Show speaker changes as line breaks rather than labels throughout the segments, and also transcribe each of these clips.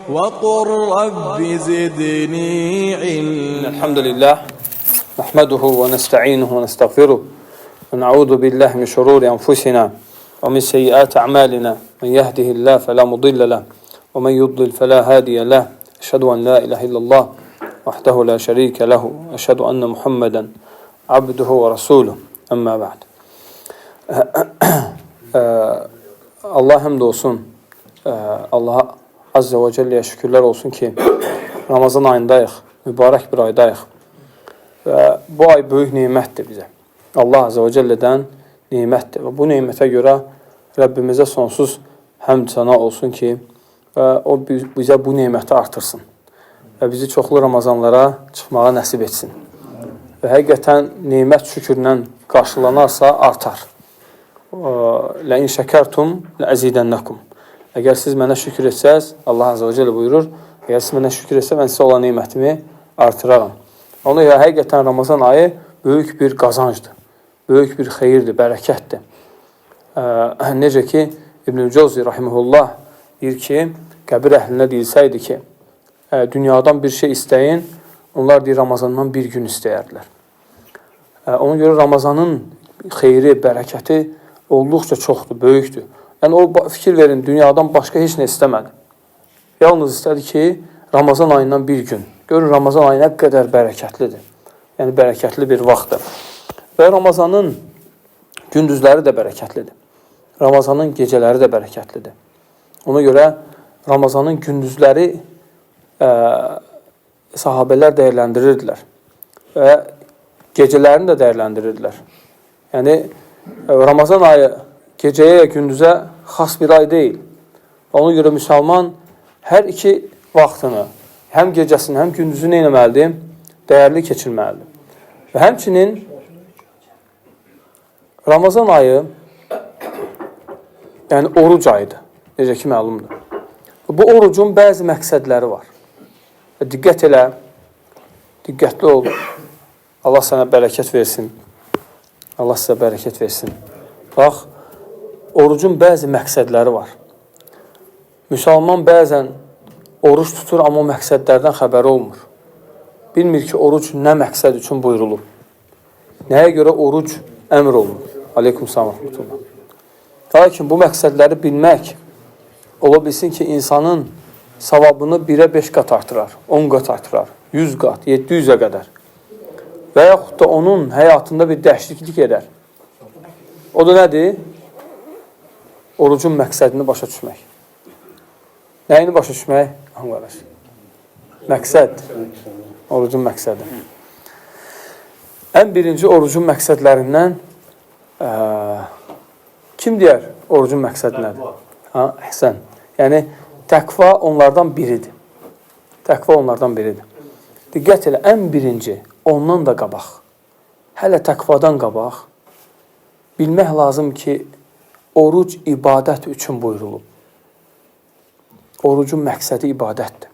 وقل رب زدني علما.
الحمد لله نحمده ونستعينه ونستغفره ونعوذ بالله من شرور أنفسنا ومن سيئات أعمالنا، من يهده الله فلا مضل له ومن يضلل فلا هادي له. أشهد أن لا إله إلا الله وحده لا شريك له، أشهد أن محمدا عبده ورسوله. أما بعد. Allah həmd olsun. Allaha Azze və Cəlləyə şükürlər olsun ki, Ramazan ayındayıq, mübarək bir aydayıq. Və bu ay böyük nemətdir bizə. Allah Azze və Cəllədən nemətdir. Və bu nemətə görə Rəbbimizə sonsuz həmd sənə olsun ki, və o bizə bu neməti artırsın və bizi çoxlu Ramazanlara çıxmağa nəsib etsin. Və həqiqətən nemət şükürlə qarşılanarsa artar. Lə in şəkərtum ləəzidənləkum. Əgər siz mənə şükür etsəz, Allah Azze və Cəllə buyurur, əgər siz mənə şükür etsəz, mən sizə olan nemətimi artıraram. Ona görə həqiqətən Ramazan ayı böyük bir qazancdır, böyük bir xeyirdir, bərəkətdir. Necə ki, İbn-i Cavzi rahimehullah deyir ki, qəbir əhlinə deyilsəydi ki, dünyadan bir şey istəyin, onlar deyir Ramazandan bir gün istəyərdilər. Ona görə Ramazanın xeyri, bərəkəti olduqca çoxdur, böyükdür. Yəni o fikir verin, dünyadan başqa heç nə istəmədi. Yalnız istədi ki, Ramazan ayından bir gün. Görün, Ramazan ayı nə qədər bərəkətlidir. Yəni bərəkətli bir vaxtdır. Və Ramazanın gündüzləri də bərəkətlidir. Ramazanın gecələri də bərəkətlidir. Ona görə Ramazanın gündüzləri sahabələr dəyərləndirirdilər və gecələrini də dəyərləndirirdilər. Yəni Ramazan ayı gecəyə, gündüzə xas bir ay deyil. Ona görə müsəlman hər iki vaxtını, həm gecəsini, həm gündüzünü nə etməlidir? Dəyərli keçirməlidir. Və həmçinin Ramazan ayı, yəni oruc ayıdır. Necə ki məlumdur. Bu orucun bəzi məqsədləri var. Və diqqət elə, diqqətli ol. Allah sənə bərəkət versin. Allah sizə bərəkət versin. Bax, orucun bəzi məqsədləri var. Müsəlman bəzən oruc tutur, amma o məqsədlərdən xəbəri olmur. Bilmir ki, oruc nə məqsəd üçün buyurulub. Nəyə görə oruc əmr olunur? Aleyküm salam rəhmətullah. Lakin bu məqsədləri bilmək ola bilsin ki, insanın savabını 1-ə 5 qat artırar, 10 qat artırar, 100 qat, 700-ə qədər. Və yaxud da onun həyatında bir dəyişiklik edər. O da nədir? Orucun məqsədini başa düşmək. Nəyini başa düşmək? Qardaş. Məqsəd. Orucun məqsədi. Ən birinci orucun məqsədlərindən kim deyər orucun məqsədi nədir? Ha, əhsən. Yəni təqva onlardan biridir. Təqva onlardan biridir. Diqqət elə, ən birinci ondan da qabaq. Hələ təqvadan qabaq bilmək lazım ki, oruc ibadət üçün buyurulub. Orucun məqsədi ibadətdir.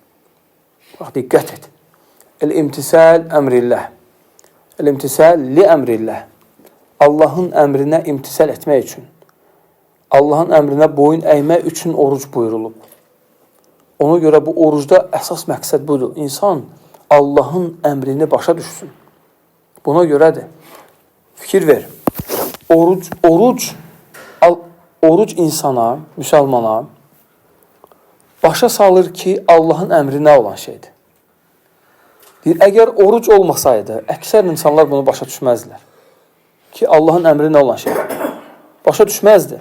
Bax, diqqət et. El-imtisal əmrillah. El-imtisal li əmrillah. Allahın əmrinə imtisal etmək üçün, Allahın əmrinə boyun əymək üçün oruc buyurulub. Ona görə bu orucda əsas məqsəd budur. İnsan Allahın əmrini başa düşsün. Buna görədir. Fikir ver. Oruc insana, müsəlmana başa salır ki, Allahın əmri nə olan şeydir. Deyir, əgər oruc olmasaydı, əksər insanlar bunu başa düşməzdilər. Ki, Allahın əmri nə olan şeydir. Başa düşməzdi.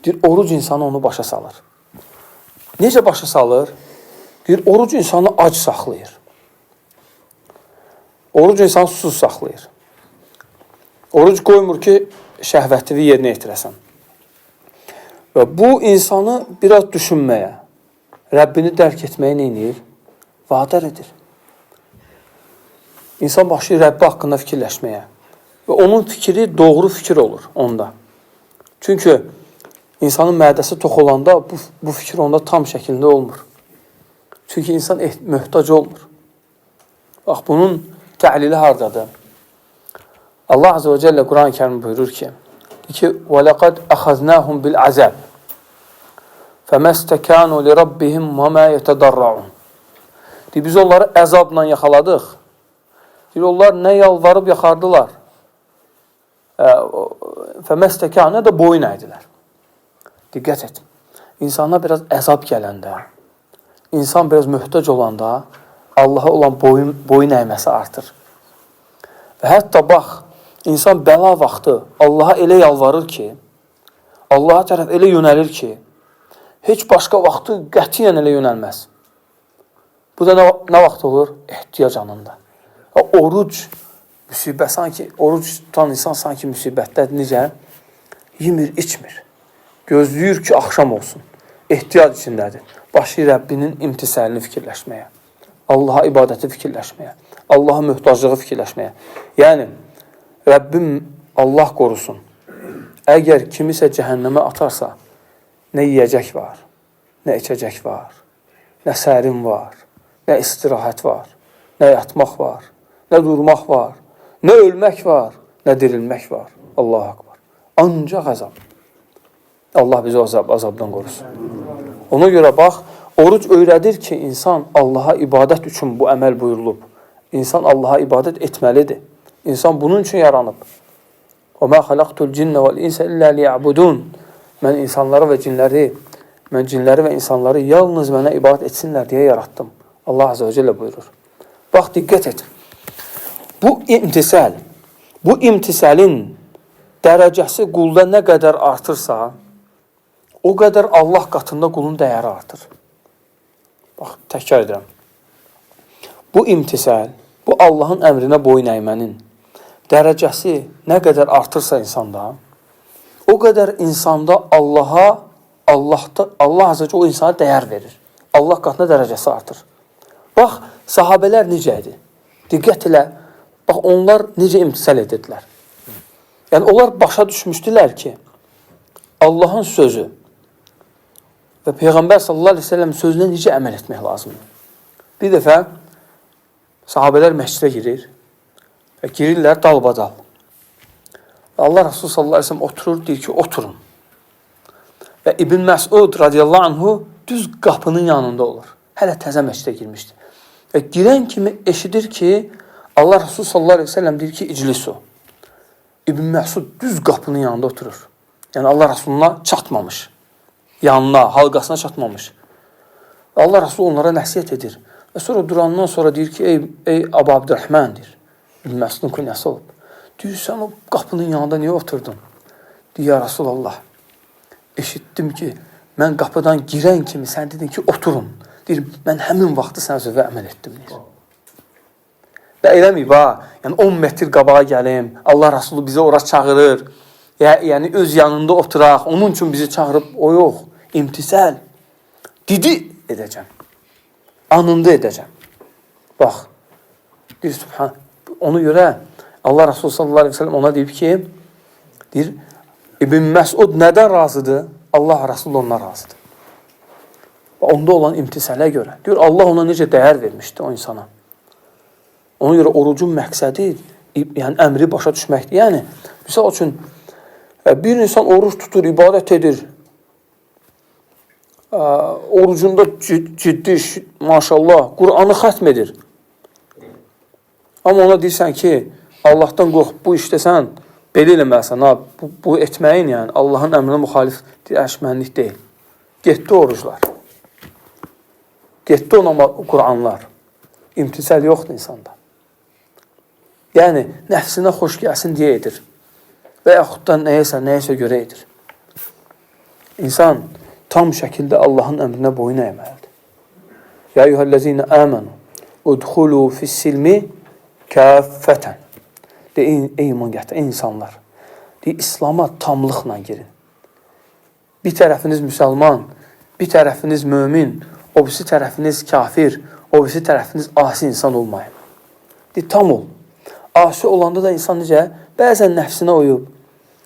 Deyir, oruc insanı onu başa salır. Necə başa salır? Deyir, oruc insanı ac saxlayır. Oruc insanı susuz saxlayır. Oruc qoymur ki, şəhvətini yerinə yetirəsən. Və bu insanı biraz düşünməyə, Rəbbini dərk etməyə nə edir? Vadar edir. İnsan başlayır Rəbbi haqqında fikirləşməyə. Və onun fikri doğru fikir olur onda. Çünki insanın mədəsi tox olanda bu fikir onda tam şəkildə olmur. Çünki insan möhtac olmur. Bax, bunun təhlili hardadır? Allah Azze və Cəllə Quran-ı Kərim buyurur ki, ki وَلَقَدْ أَخَذْنَاهُمْ بِالْعَذَابِ. فَمَسْتَكَانُوا لِرَبِّهِمْ وَمَا يَتَدَرَّعُونَ. Deyir, biz onları əzabla yaxaladıq. Deyir, onlar nə yalvarıb yaxardılar. فَمَسْتَكَانُوا nə də boyun əydilər. Diqqət et. İnsana biraz əzab gələndə, insan biraz möhtac olanda Allaha olan boyun əyməsi artır. Və hətta bax, insan bəla vaxtı Allaha elə yalvarır ki, Allaha tərəf elə yönəlir ki, heç başqa vaxtı qətiyyən elə yönəlməz. Bu da nə vaxt olur? Ehtiyac anında. Oruc, müsibət sanki, oruc tutan insan sanki müsibətdədir. Necə? Yemir, içmir. Gözləyir ki, axşam olsun. Ehtiyac içindədir. Başlayır Rəbbinin imtisəlini fikirləşməyə. Allaha ibadəti fikirləşməyə. Allaha möhtaclığı fikirləşməyə. Yəni, Rəbbim Allah qorusun. Əgər kimisə cəhənnəmə atarsa, nə yeyəcək var, nə içəcək var, nə sərin var, nə istirahət var, nə yatmaq var, nə durmaq var, nə ölmək var, nə dirilmək var. Allahu Akbar. Ancaq əzab. Allah bizi o azabdan qorusun. Ona görə bax, oruc öyrədir ki, insan Allaha ibadət üçün bu əməl buyurulub. İnsan Allaha ibadət etməlidir. İnsan bunun üçün yaranıb. وَمَا خَلَقْتُ الْجِنَّ وَالْاِنْسَ إِلَّا لِيَعْبُدُونَ. Mən insanları və cinləri, mən cinləri və insanları yalnız mənə ibadət etsinlər deyə yaratdım. Allah Azze və Celle buyurur. Bax, diqqət et. Bu imtisəl, bu imtisəlin dərəcəsi qulda nə qədər artırsa, o qədər Allah qatında qulun dəyəri artır. Bax, təkrar edirəm. Bu imtisəl, bu Allahın əmrinə boyun əymənin dərəcəsi nə qədər artırsa insanda, o qədər insanda Allaha, Allah Azze o insana dəyər verir. Allah qatında dərəcəsi artır. Bax, sahabələr necə idi? Diqqət elə, bax, onlar necə imtisal edirdilər. Yəni, onlar başa düşmüşdülər ki, Allahın sözü və Peyğəmbər sallallahu aleyhi ve sellem sözünə necə əməl etmək lazımdır. Bir dəfə sahabələr məscidə girir və girirlər dalbadal. Allah Resulü sallallahu aleyhi ve sellem oturur, deyir ki, oturun. Və İbn Məsud radiyallahu anhu düz qapının yanında olur. Hələ təzə məscidə girmişdi. Və girən kimi eşidir ki, Allah Resulü sallallahu aleyhi ve sellem deyir ki, iclisu. İbn Məsud düz qapının yanında oturur. Yəni Allah Resuluna çatmamış. Yanına, halqasına çatmamış. Və Allah Resulü onlara nəsihət edir. Və sonra durandan sonra deyir ki, ey Əbu Abdurrahman deyir. İbn Məsudun künyəsi olub. Deyir, sən o qapının yanında niyə oturdun? Deyir, ya Resulallah, eşitdim ki, mən qapıdan girən kimi sən dedin ki, oturun. Deyir, mən həmin vaxtı sənə sözə əməl etdim, deyir. Və eləməyib ha, yəni 10 metr qabağa gəlim, Allah Resulü bizi ora çağırır. Yəni öz yanında oturaq, onun üçün bizi çağırıb, o yox. İmtisəl. Didi edəcəm. Anında edəcəm. Bax, deyir, Sübhan. Ona görə Allah Resulü sallallahu aleyhi ve sellem ona deyib ki, deyir, İbn Məsud nədən razıdır? Allah Resulü ondan razıdır. Və onda olan imtisələ görə. Deyir, Allah ona necə dəyər vermişdi o insana. Ona görə orucun məqsədi, yəni əmri başa düşməkdir. Yəni, misal üçün, bir insan oruc tutur, ibadət edir. Orucunda ciddi, maşallah, Qur'anı xətm edir. Amma ona deyirsən ki, Allahdan qorx, bu işdə sən belə eləməlisən, ha, bu etməyin, yəni Allahın əmrinə müxalif dəyişmənlik deyil. Getdi oruclar. Getdi ona Qur'anlar. İmtisal yoxdur insanda. Yəni, nəfsinə xoş gəlsin deyə edir. Və yaxud da nəyəsə görə edir. İnsan tam şəkildə Allahın əmrinə boyun əyməlidir. Ya eyyuhəl-ləzīnə əmənu, udxulu fis-silmi kəffətən. De, ey iman gətirən insanlar, de, İslama tamlıqla girin. Bir tərəfiniz müsəlman, bir tərəfiniz mömin, o birisi tərəfiniz kafir, o birisi tərəfiniz asi insan olmayın. De, tam ol. Asi olanda da insan necə? Bəzən nəfsinə uyub,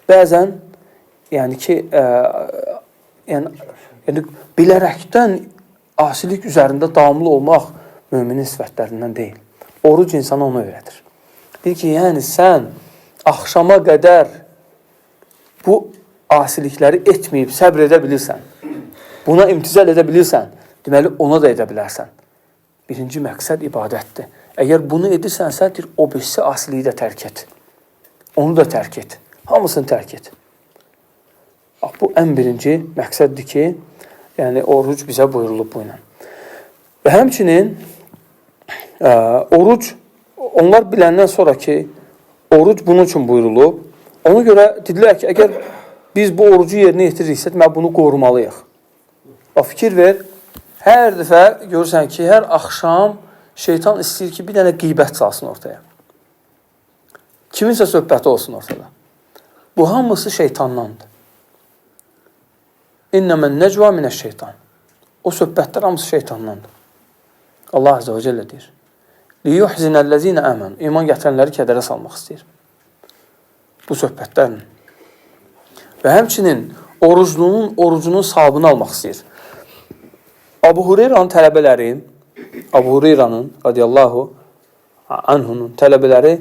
bəzən yəni ki, yəni bilərəkdən asilik üzərində davamlı olmaq müminin sifətlərindən deyil. Oruc insana onu öyrədir. Deyir ki, yəni sən axşama qədər bu asilikləri etməyib səbr edə bilirsən. Buna imtizal edə bilirsən, deməli ona da edə bilərsən. Birinci məqsəd ibadətdir. Əgər bunu edirsənsə, deyir, o birisi asiliyi də tərk et. Onu da tərk et. Hamısını tərk et. Bax, bu ən birinci məqsəddir ki, yəni oruc bizə buyurulub bu ilə. Və həmçinin oruc, onlar biləndən sonra ki, oruc bunun üçün buyurulub, ona görə dedilər ki, əgər biz bu orucu yerinə yetiririksə, deməli bunu qorumalıyıq. Bax, fikir ver, hər dəfə görürsən ki, hər axşam şeytan istəyir ki, bir dənə qeybət salsın ortaya. Kiminsə söhbəti olsun ortada. Bu hamısı şeytandandır. İnnəmən nəcva minəşşeytan. O söhbətlər hamısı şeytandandır. Allah Azze və Celle deyir. Liyuhzinəl-ləzinə əmənu. İman gətirənləri kədərə salmaq istəyir. Bu söhbətlərlə. Və həmçinin oruclunun orucunun savabını almaq istəyir. Abu Hureyranın tələbələri, Abu Hureyranın radiyallahu anhunun tələbələri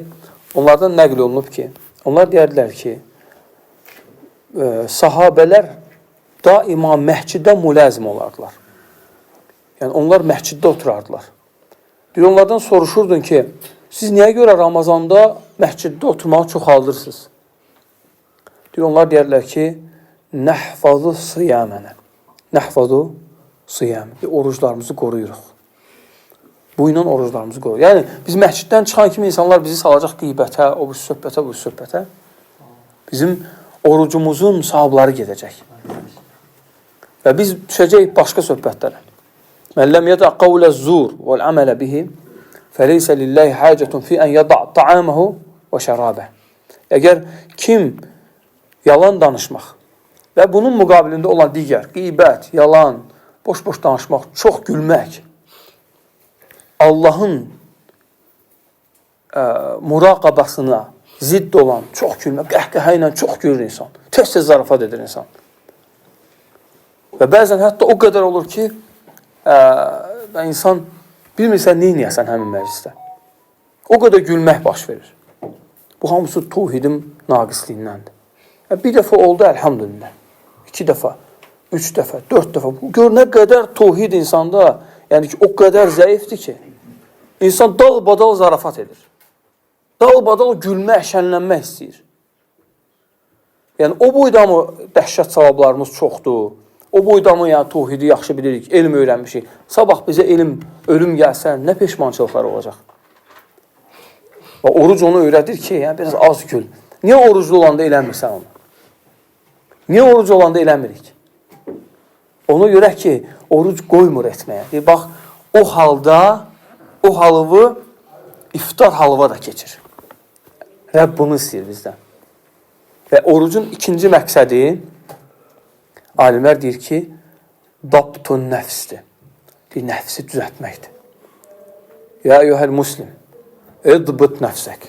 onlardan nəql olunub ki, onlar deyərdilər ki, sahabələr daima məsciddə müləzim olardılar. Yəni onlar məsciddə oturardılar. Deyir, onlardan soruşurdun ki, siz niyə görə Ramazanda məsciddə oturmağı çoxaldırsınız? Deyir, onlar deyərlər ki, nəhfazu siyamənə. Nəhfazu siyam. Oruclarımızı qoruyuruq. Bu ilə oruclarımızı qoruyuruq. Yəni biz məsciddən çıxan kimi insanlar bizi salacaq qeybətə, o bu söhbətə, bu söhbətə. Bizim orucumuzun savabları gedəcək. Və biz düşəcəyik başqa söhbətlərə. Mən ləm yeda qavlə-zur vəl-əmələ bihi fəleysə lillahi hacətun fi ən yada ta'amahu və şərabə. Əgər kim yalan danışmaq və bunun müqabilində olan digər qeybət, yalan, boş-boş danışmaq, çox gülmək Allahın muraqabasına zidd olan çox gülmək, qəhqəhə ilə çox gülür insan. Tez-tez zarafat edir insan. Və bəzən hətta o qədər olur ki, insan bilmirsən nə eləyəsən həmin məclisdə. O qədər gülmək baş verir. Bu hamısı təvhidin naqisliğindəndir. Bir dəfə oldu, əlhamdülillah. 2 dəfə, 3 dəfə, 4 dəfə. Gör nə qədər təvhid insanda, yəni ki, o qədər zəifdir ki, insan dalbadal zarafat edir. Dalbadal gülmək, şənlənmək istəyir. Yəni o boyda mı dəhşət savablarımız çoxdur? O boyda mı yəni təvhidi yaxşı bilirik, elm öyrənmişik. Sabah bizə elm, ölüm gəlsə nə peşmançılıqlar olacaq? Və oruc onu öyrədir ki, yəni biraz az gül. Niyə oruclu olanda eləmirsən onu? Niyə oruc olanda eləmirik? Ona görə ki, oruc qoymur etməyə. Deyir, bax, o halda, o halvı iftar halva da keçir. Rəbb bunu istəyir bizdən. Və orucun ikinci məqsədi, alimlər deyir ki, dabtun nəfsdir. Deyir, nəfsi düzəltməkdir. Ya eyyuhəl muslim, idbit nəfsək.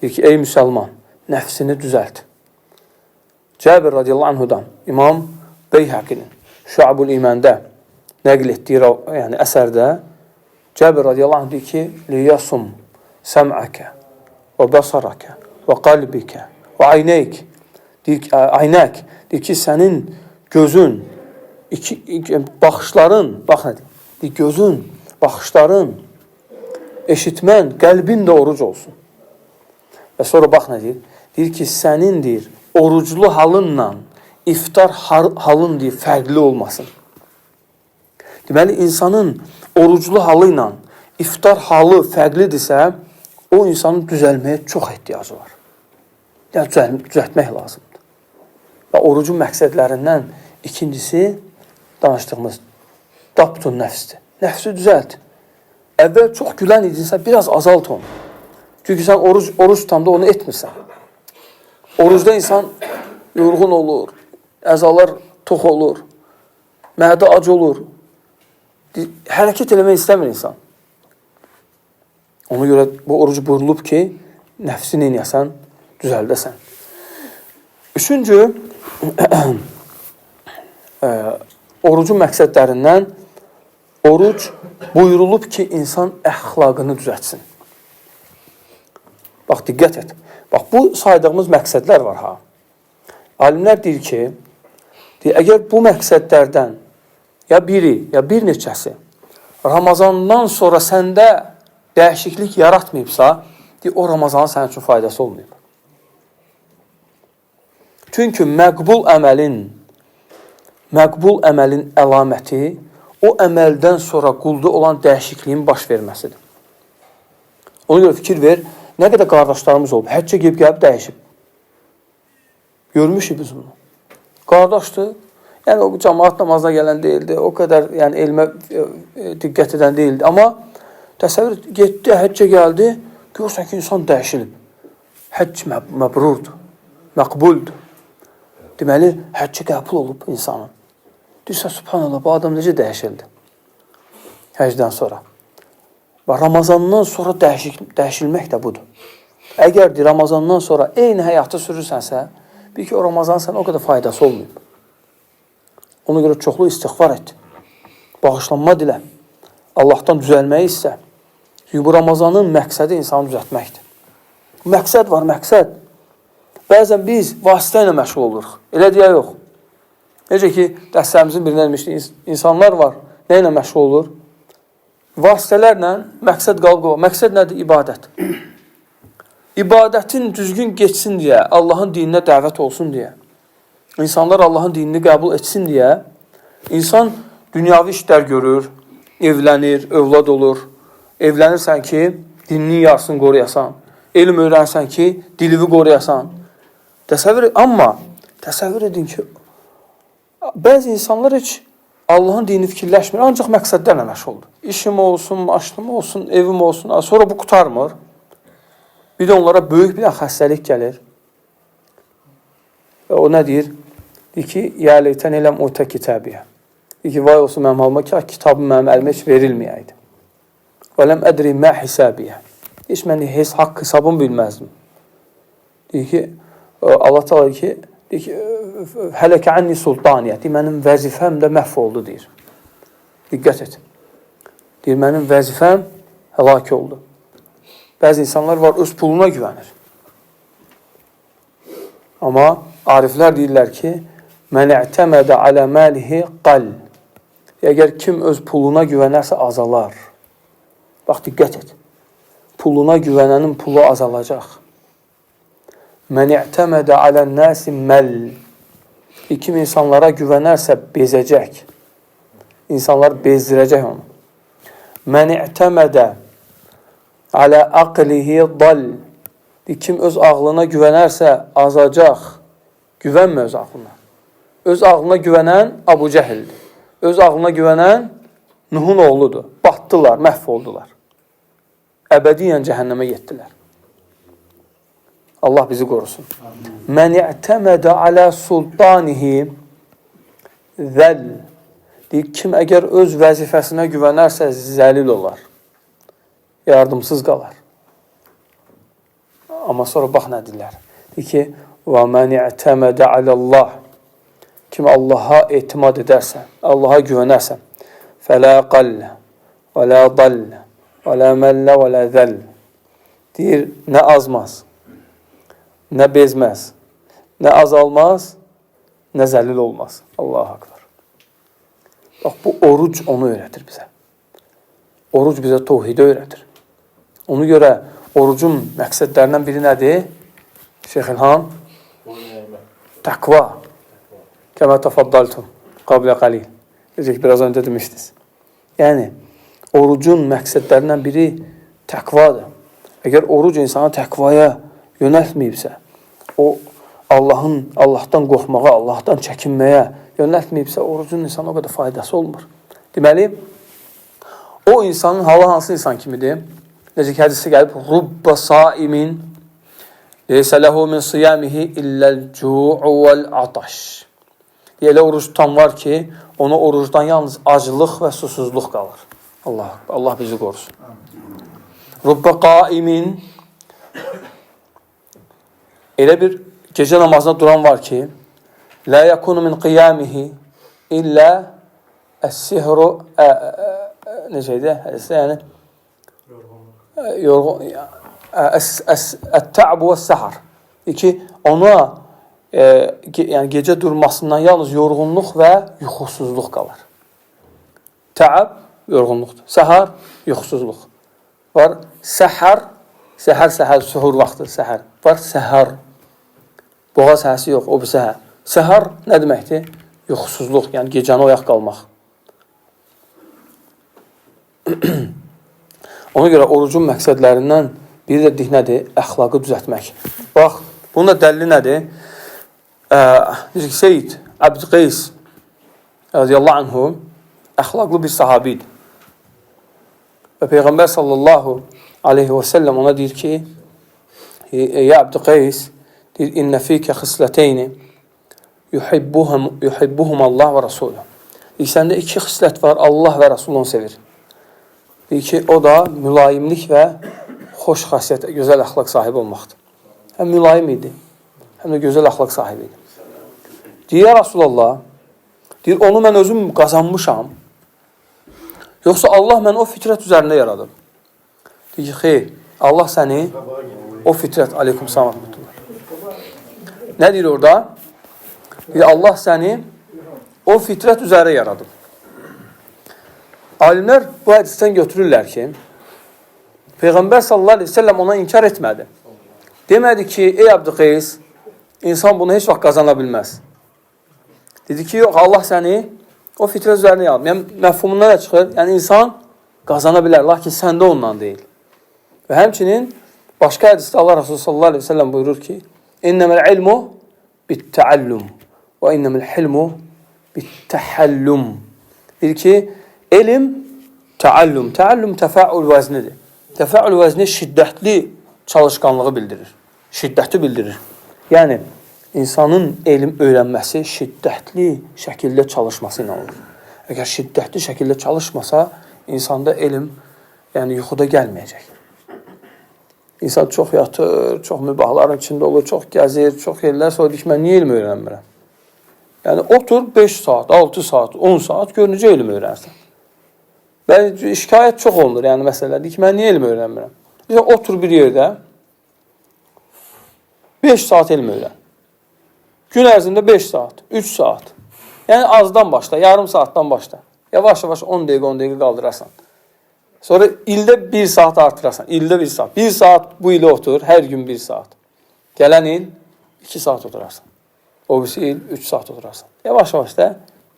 Deyir ki, ey müsəlman, nəfsini düzəlt. Cəbir radiyallahu anhudan İmam Beyhəqinin Şüabul İməndə nəql etdiyi yəni əsərdə Cəbir radiyallahu anh deyir ki, liyasum səm'əkə və basarəkə və qalbikə və aynəyk. Deyir ki, aynək. Deyir ki, sənin gözün, iki baxışların, bax nə deyir? Deyir, gözün, baxışların, eşitmən, qəlbin də oruc olsun. Və sonra bax nə deyir? Deyir ki, sənin deyir, oruclu halınla iftar halın deyir, fərqli olmasın. Deməli, insanın oruclu halı ilə iftar halı fərqlidirsə, o insanın düzəlməyə çox ehtiyacı var. Yəni, düzəltmək lazımdır. Və orucun məqsədlərindən ikincisi danışdığımız dabtun nəfsdir. Nəfsi düzəlt. Əvvəl çox gülən idinsə, biraz azalt onu. Çünki sən oruc tutanda onu etmirsən. Orucda insan yorğun olur, əzalar tox olur, mədə ac olur. Hərəkət eləmək istəmir insan. Ona görə bu oruc buyurulub ki, nəfsi neynəyəsən, düzəldəsən. Üçüncü, orucun məqsədlərindən oruc buyurulub ki, insan əxlaqını düzəltsin. Bax, diqqət et. Bax, bu saydığımız məqsədlər var ha. Alimlər deyir ki, əgər bu məqsədlərdən ya biri, ya bir neçəsi Ramazandan sonra səndə dəyişiklik yaratmayıbsa, o Ramazanın sənin üçün faydası olmayıb. Çünki məqbul əməlin əlaməti o əməldən sonra qulda olan dəyişikliyin baş verməsidir. Ona görə fikir ver, nə qədər qardaşlarımız olub, həccə gəlib gəlib dəyişib. Görmüşük biz bunu. Qardaşdır, yəni o cəmaat namazına gələn deyildi, o qədər yəni, elmə diqqət edən deyildi. Amma təsəvvür getdi, həccə gəldi, görürsən ki, insan dəyişilib. Həcc məbrurdur, məqbuldur. Deməli, həccə qəbul olub insanın. Deyirsən, subhanallah, bu adam necə dəyişildi həcdən sonra? Və Ramazandan sonra dəyişilmək də budur. Əgər Ramazandan sonra eyni həyatı sürürsənsə, bil ki, o Ramazan sənə o qədər faydası olmayıb. Ona görə çoxlu istiğfar et. Bağışlanma dilə. Allahdan düzəlməyi istə. Çünki bu Ramazanın məqsədi insanı düzəltməkdir. Məqsəd var, məqsəd. Bəzən biz vasitə ilə məşğul oluruq. Elə deyə yox. Necə ki, dərslərimizin birinə demişdik, insanlar var, nə ilə məşğul olur? Vasitələrlə məqsəd qalıb qoyur. Məqsəd nədir? İbadət. İbadətin düzgün geçsin deyə, Allahın dininə dəvət olsun deyə, insanlar Allahın dinini qəbul etsin deyə, insan dünyavi işlər görür, evlənir, övlad olur. Evlənirsən ki, dininin yarısını qoruyasan. Elm öyrənsən ki, dilini qoruyasan. Təsəvvür, amma təsəvvür edin ki, bəzi insanlar heç Allahın dinini fikirləşmir, ancaq məqsədlərlə məşğuldur. İşim olsun, maşınım olsun, evim olsun, sonra bu qurtarmır. Bir də onlara böyük bir xəstəlik gəlir. O nə deyir? Deyir ki, ya leytəni ləm utə kitabiyə. Deyir ki, vay olsun mənim halıma ki, kitabım mənim əlimə heç verilməyəydi. Və ləm ədri mə hisabiyə. Heç mən haqq hesabımı bilməzdim. Deyir ki, Allah Teala ki, deyir ki, hələkə ənni sultaniyə. Deyir, mənim vəzifəm də məhv oldu, deyir. Diqqət et. Deyir, mənim vəzifəm həlak oldu. Bəzi insanlar var, öz puluna güvənir. Amma ariflər deyirlər ki, mən i'təmədə alə məlihi qal. Əgər kim öz puluna güvənərsə, azalar. Bax, diqqət et. Puluna güvənənin pulu azalacaq. Mən i'təmədə alə'n-nəsi məl. Kim insanlara güvənərsə, bezəcək. İnsanlar bezdirəcək onu. Mən i'təmədə alə aqlihi dal. Kim öz ağlına güvənərsə, azacaq. Güvənmə öz ağlına. Öz ağlına güvənən Abu Cəhildir. Öz ağlına güvənən Nuhun oğludur. Batdılar, məhv oldular. Əbədiyyən cəhənnəmə getdilər. Allah bizi qorusun. Mən i'təmədə alə sultanihi zəl. Deyir, kim əgər öz vəzifəsinə güvənərsə, zəlil olar. Yardımsız qalar. Amma sonra bax nə deyirlər. Deyir ki, və mən i'təmədə alallah. Kim Allaha etimad edərsə, Allaha güvənərsə, fələ qallə, və lə dallə, və lə məllə, və lə zəll. Deyir, nə azmaz, nə bezməz, nə azalmaz, nə zəlil olmaz. Allahu akbar. Bax, bu oruc onu öyrədir bizə. Oruc bizə tohidi öyrədir. Ona görə orucun məqsədlərindən biri nədir? Şeyx İlham? Təqva. Kəmə təfaddaltum qablə qalil. Necə ki, biraz öncə demişdiniz. Yəni, orucun məqsədlərindən biri təqvadır. Əgər oruc insanı təqvaya yönəltməyibsə, o Allahdan qorxmağa, Allahdan çəkinməyə yönəltməyibsə, orucun insana o qədər faydası olmur. Deməli, o insanın halı hansı insan kimidir? Necə ki, hədisdə gəlib, Rubba saimin leysə lehu min siyamihi illəl cu'u vəl ataş. Elə oruc tutan var ki, ona orucdan yalnız aclıq və susuzluq qalır. Allah bizi qorusun. Rubba qaimin elə bir gecə namazına duran var ki, la yakunu min qiyamihi illə əs-sihru necə idi? Hədisdə yəni yorğun ət-tə'bu və-səhər. Ki, ona yəni gecə durmasından yalnız yorğunluq və yuxusuzluq qalır. Təab yorğunluqdur. Səhər yuxusuzluq. Var səhər, səhər səhər suhur vaxtı səhər. Var səhər. Boğaz hərsi yox, o bir səhər. Səhər nə deməkdir? Yuxusuzluq, yəni gecəni oyaq qalmaq. Ona görə orucun məqsədlərindən biri də dedik nədir? Əxlaqı düzəltmək. Bax, bunun da dəlili nədir? Necə ki, Seyyid Əbdüqeys radiyallahu anhu əxlaqlı bir sahabi idi. Və Peyğəmbər sallallahu aleyhi və səlləm ona deyir ki, ya Əbdüqeys, deyir, innə fikə xisleteyni yuhibbuhum Allah və Rasulü. Deyir, səndə iki xislət var, Allah və Rasul onu sevir. Deyir ki, o da mülayimlik və xoş xasiyyət, gözəl əxlaq sahibi olmaqdır. Həm mülayim idi, həm də gözəl əxlaq sahibi idi. Deyir, ya Rasulallah, deyir, onu mən özüm qazanmışam, yoxsa Allah məni o fitrət üzərində yaradıb. Deyir ki, xeyr, Allah səni o fitrət, aleykum salam. Nə deyir orada? Deyir, Allah səni o fitrət üzərində yaradıb. Alimlər bu hədisdən götürürlər ki, Peyğəmbər sallallahu aleyhi ve sellem ona inkar etmədi. Demədi ki, ey Əbdüqeys, insan bunu heç vaxt qazana bilməz. Dedi ki, yox, Allah səni o fitrət üzərində yaradıb. Yəni, məfhumundan nə çıxır? Yəni, insan qazana bilər, lakin səndə ondan deyil. Və həmçinin başqa hədisdə Allah Resulü sallallahu aleyhi ve sellem buyurur ki, İnləməl ilmu bit-təallüm və innəməl hilmu bit-təhəllüm. Deyir ki, elm təallüm, təallüm təfəül vəznidir. Təfəül vəzni şiddətli çalışqanlığı bildirir. Şiddəti bildirir. Yəni, insanın elm öyrənməsi şiddətli şəkildə çalışması ilə olur. Əgər şiddətli şəkildə çalışmasa, insanda elm, yəni yuxuda gəlməyəcək. İnsan çox yatır, çox mübahların içində olur, çox gəzir, çox yerlər, sonra deyir ki, mən niyə elm öyrənmirəm? Yəni, otur 5 saat, 6 saat, 10 saat, gör necə elm öyrənsən. Və şikayət çox olunur, yəni məsələ, deyir ki, mən niyə elm öyrənmirəm? Deyir, otur bir yerdə, 5 saat elm öyrən. Gün ərzində 5 saat, 3 saat. Yəni, azdan başla, yarım saatdan başla. Yavaş-yavaş 10 dəqiqə, 10 dəqiqə qaldırasan. Sonra ildə 1 saat artırasan, ildə 1 saat. 1 saat bu ilə otur, hər gün 1 saat. Gələn il 2 saat oturarsan. O birisi il 3 saat oturarsan. Yavaş-yavaş da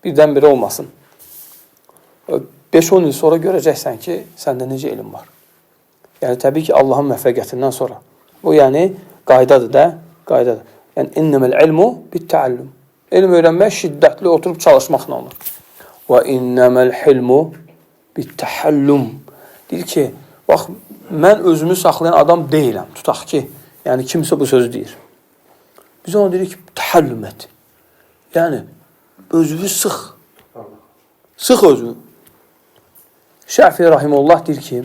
birdən-birə olmasın. 5-10 il sonra görəcəksən ki, səndə necə elm var. Yəni, təbii ki, Allahın müvəffəqiyyətindən sonra. Bu, yəni, qaydadır da, qaydadır. Yəni, inləməl ilmu bit-təallüm. Elm öyrənmək şiddətli oturub çalışmaqla olur. Və innəməl hilmu bit-təhəllüm. Deyir ki, bax, mən özümü saxlayan adam deyiləm. Tutaq ki, yəni kimsə bu sözü deyir. Biz ona deyirik ki, təhəllüm et. Yəni, özünü sıx. Sıx özünü. Şəfi rahimullah deyir ki,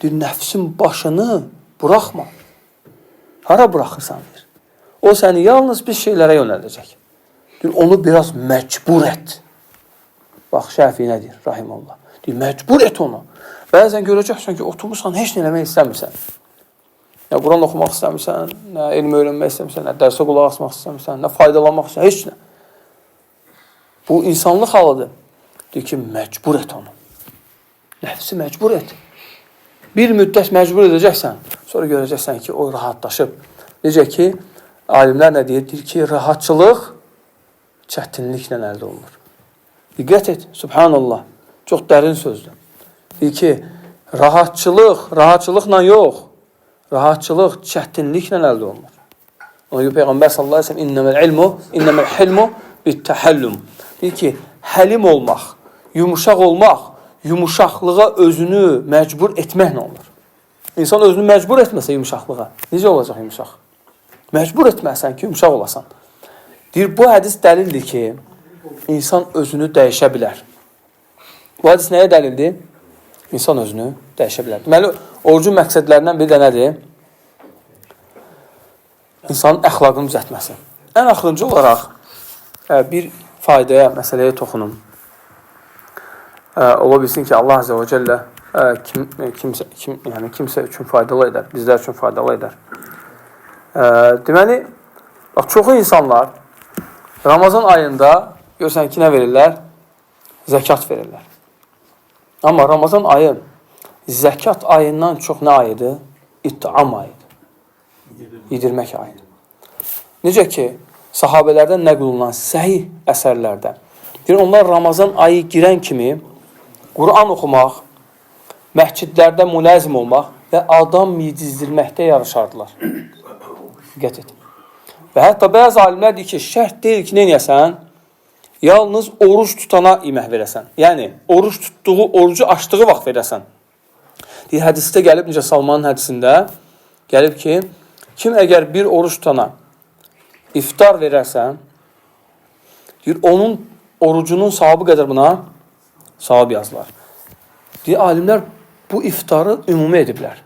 deyir, nəfsin başını buraxma. Hara buraxırsan, deyir. O səni yalnız bir şeylərə yönəldəcək. Deyir, onu biraz məcbur et. Bax, Şəfi nə deyir, rahimullah. Deyir, məcbur et onu. Bəzən görəcəksən ki, oturmursan, heç nə eləmək istəmirsən. Nə Quran oxumaq istəmirsən, nə elm öyrənmək istəmirsən, nə dərsə qulaq asmaq istəmirsən, nə faydalanmaq istəmirsən, heç nə. Bu insanlıq halıdır. Deyir ki, məcbur et onu. Nəfsi məcbur et. Bir müddət məcbur edəcəksən, sonra görəcəksən ki, o rahatlaşıb. Necə ki, alimlər nə deyir? Deyir ki, rahatçılıq çətinliklə əldə olunur. Diqqət et, subhanallah. Çox dərin sözdür. Deyir ki, rahatçılıq, rahatçılıqla yox, rahatçılıq çətinliklə əldə olunur. Ona görə Peyğəmbər sallallahu əleyhi və səlləm inneməl ilmu, inneməl hilmu bit-təhəllüm. Deyir ki, həlim olmaq, yumuşaq olmaq, yumuşaqlığa özünü məcbur etməklə olur. İnsan özünü məcbur etməsə yumuşaqlığa, necə olacaq yumuşaq? Məcbur etməsən ki, yumuşaq olasan. Deyir, bu hədis dəlildir ki, insan özünü dəyişə bilər. Bu hədis nəyə dəlildir? İnsan özünü dəyişə bilər. Deməli, orucun məqsədlərindən biri də nədir? İnsanın əxlaqını düzəltməsi. Ən axırıncı olaraq bir faydaya, məsələyə toxunum. Ola bilsin ki, Allah Azze və Cəllə kimsə üçün faydalı edər, bizlər üçün faydalı edər. Deməli, bax, çoxu insanlar Ramazan ayında görürsən ki, nə verirlər? Zəkat verirlər. Amma Ramazan ayı zəkat ayından çox nə ayıdır? İt'am ayıdır. Yedirmək ayıdır. Necə ki, sahabələrdən nəql olunan səhih əsərlərdə, deyir, onlar Ramazan ayı girən kimi Quran oxumaq, məscidlərdə müləzim olmaq və adam yedizdirməkdə yarışardılar. Diqqət et. Və hətta bəzi alimlər deyir ki, şərt deyil ki, nə eləyəsən? Yalnız oruc tutana yemək verəsən. Yəni, oruc tutduğu, orucu açdığı vaxt verəsən. Deyir, hədisdə gəlib, necə Salmanın hədisində gəlib ki, kim əgər bir oruc tutana iftar verərsə, deyir, onun orucunun savabı qədər buna savab yazılar. Deyir, alimlər bu iftarı ümumi ediblər.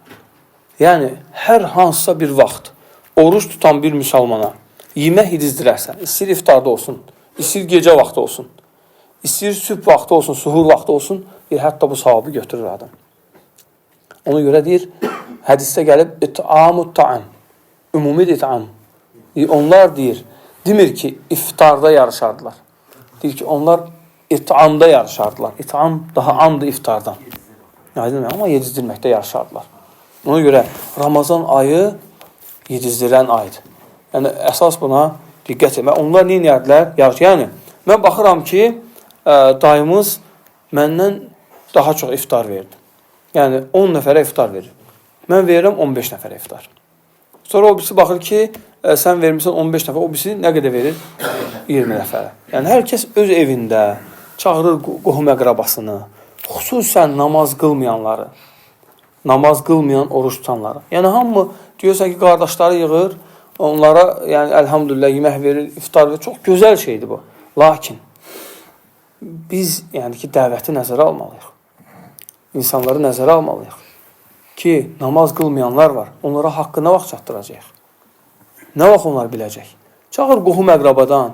Yəni, hər hansısa bir vaxt oruc tutan bir müsəlmana yemək yedizdirərsən, istəyir iftarda olsun, istəyir gecə vaxtı olsun, istəyir sübh vaxtı olsun, suhur vaxtı olsun, deyir, hətta bu savabı götürür adam. Ona görə deyir, hədisdə gəlib it'amu ta'am, ümumi it'am. Deyir, onlar deyir, demir ki, iftarda yarışardılar. Deyir ki, onlar it'amda yarışardılar. İt'am daha amdır iftardan. Aydın, amma yedizdirməkdə yarışardılar. Ona görə Ramazan ayı yedizdirən aydır. Yəni, əsas buna diqqət etmək. Onlar nə edərdilər? Yarış. Yəni, mən baxıram ki, dayımız məndən daha çox iftar verdi. Yəni, 10 nəfərə iftar verir. Mən verirəm 15 nəfərə iftar. Sonra o birisi baxır ki, sən vermirsən 15 nəfər, o birisi nə qədər verir? 20 nəfərə. Yəni, hər kəs öz evində çağırır qohum əqrabasını, xüsusən namaz qılmayanları, namaz qılmayan oruç tutanları. Yəni, hamı deyirsən ki, qardaşları yığır, onlara, yəni, əlhamdülillah, yemək verir, iftar verir. Çox gözəl şeydir bu. Lakin biz, yəni ki, dəvəti nəzərə almalıyıq. İnsanları nəzərə almalıyıq ki, namaz qılmayanlar var. Onlara haqqı nə vaxt çatdıracaq? Nə vaxt onlar biləcək? Çağır qohum əqrabadan.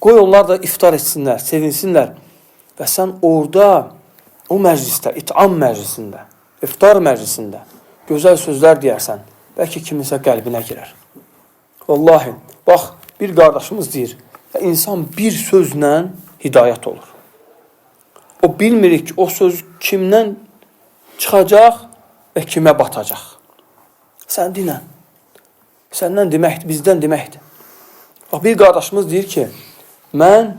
Qoy onlar da iftar etsinlər, sevinsinlər. Və sən orada, o məclisdə, it'am məclisində, iftar məclisində gözəl sözlər deyərsən, bəlkə kiminsə qəlbinə girər. Vallahi, bax, bir qardaşımız deyir, insan bir sözlə hidayət olur. O bilmirik ki, o söz kimdən çıxacaq və kimə batacaq. Sən dinən. Səndən deməkdir, bizdən deməkdir. Bax, bir qardaşımız deyir ki, mən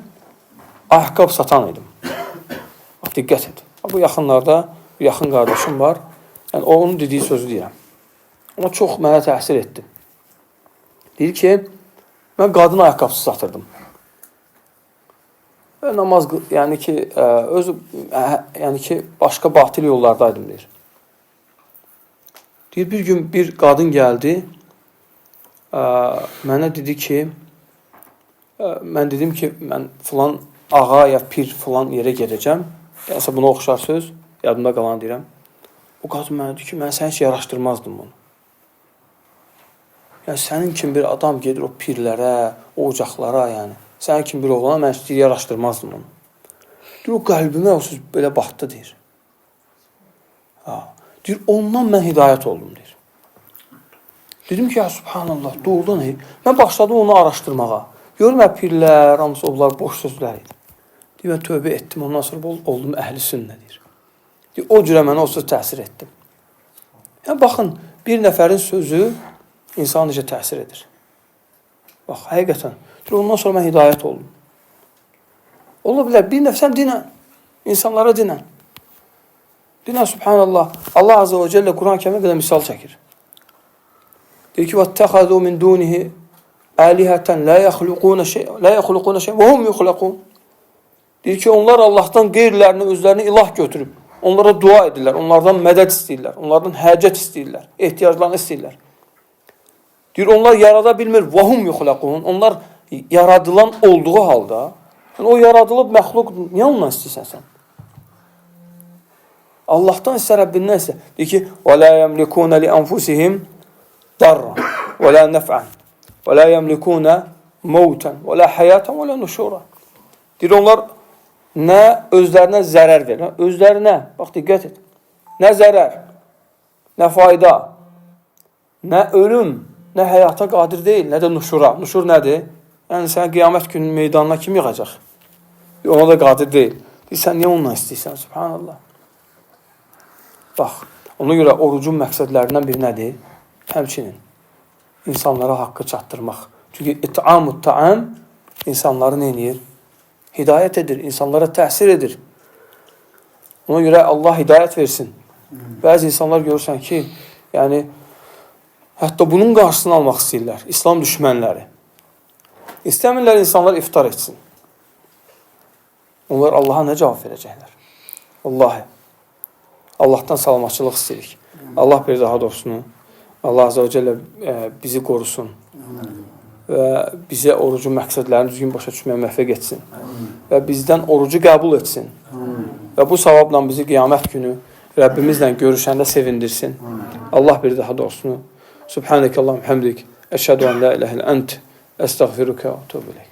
ayaqqabı satan idim. Bax, diqqət et. Bax, bu yaxınlarda yaxın qardaşım var. Yəni, o, onun dediyi sözü deyirəm. Amma çox mənə təsir etdi. Deyir ki, mən qadın ayaqqabısı satırdım. Və namaz, yəni ki, özü, yəni ki, başqa batil yollardaydım, deyir. Deyir, bir gün bir qadın gəldi, mənə dedi ki, mən dedim ki, mən filan ağa ya pir filan yerə gedəcəm. Nəsə buna oxşar söz, yadımda qalan deyirəm. O qadın mənə dedi ki, mən səni heç yaraşdırmazdım bunu. Yəni, sənin kimi bir adam gedir o pirlərə, o ocaqlara, yəni. Sənin kimi bir oğlana mən heç yaraşdırmazdım onu. Deyir, o qəlbimə o söz belə batdı, deyir. Ha. Deyir, ondan mən hidayət oldum, deyir. Dedim ki, ya subhanallah, doğrudan. Mən başladım onu araşdırmağa. Görmə, pirlər, hamısı onlar boş sözlər idi. Deyir, mən tövbə etdim, ondan sonra oldum əhli sünnə, deyir. Deyir, o cürə mənə o söz təsir etdi. Yəni, baxın, bir nəfərin sözü insana necə təsir edir. Bax, həqiqətən. Deyir, ondan sonra mən hidayət oldum. Ola bilər, bir nəfər sən dinən, insanlara dinən. Dinən, subhanallah, Allah Azze və Celle Quran-ı Kərimə qədər misal çəkir. Deyir ki, وَاتَّخَذُوا مِنْ دُونِهِ آلِهَةً لَا يَخْلُقُونَ شَيْئًا لَا يَخْلُقُونَ شَيْئًا وَهُمْ يُخْلَقُونَ. Deyir ki, onlar Allahdan qeyrilərini özlərini ilah götürüb, onlara dua edirlər, onlardan mədəd istəyirlər, onlardan həcət istəyirlər, ehtiyaclarını istəyirlər. Deyir, onlar yarada bilmir, وَهُمْ يُخْلَقُونَ. Onlar yaradılan olduğu halda, yəni o yaradılıb məxluq, niyə ondan istəyirsən sən? Allahdan isə, Rəbbindən isə. Deyir ki, وَلَا يَمْلِكُونَ لِأَنْفُسِهِمْ ضَرًّا وَلَا نَفْعًا وَلَا يَمْلِكُونَ مَوْتًا وَلَا حَيَاةً وَلَا نُشُورًا. Deyir, onlar nə özlərinə zərər verir, özlərinə, bax diqqət et, nə zərər, nə fayda, nə ölüm, nə həyata qadir deyil, nə də nuşura. Nuşur nədir? Yəni, sən qiyamət günü meydanına kim yığacaq? Ona da qadir deyil. Deyir, sən niyə ondan istəyirsən? Subhanallah. Bax, ona görə orucun məqsədlərindən biri nədir? Həmçinin insanlara haqqı çatdırmaq. Çünki it'amut ta'am insanları nə edir? Hidayət edir, insanlara təsir edir. Ona görə Allah hidayət versin. Bəzi insanlar görürsən ki, yəni hətta bunun qarşısını almaq istəyirlər. İslam düşmənləri. İstəmirlər insanlar iftar etsin. Onlar Allaha nə cavab verəcəklər? Vallahi. Allahdan salamatçılıq istəyirik. Allah bir daha dostunu, Allah Azze və Cəllə bizi qorusun və bizə orucun məqsədlərini düzgün başa düşməyə müvəffəq etsin. Və bizdən orucu qəbul etsin. Və bu savabla bizi qiyamət günü Rəbbimizlə görüşəndə sevindirsin. Allah bir daha dostunu. Subhanəkəllahumma hamdik. Əşhədu en la ilahe illə ent. Əstəğfiruke və etûbü ileyk.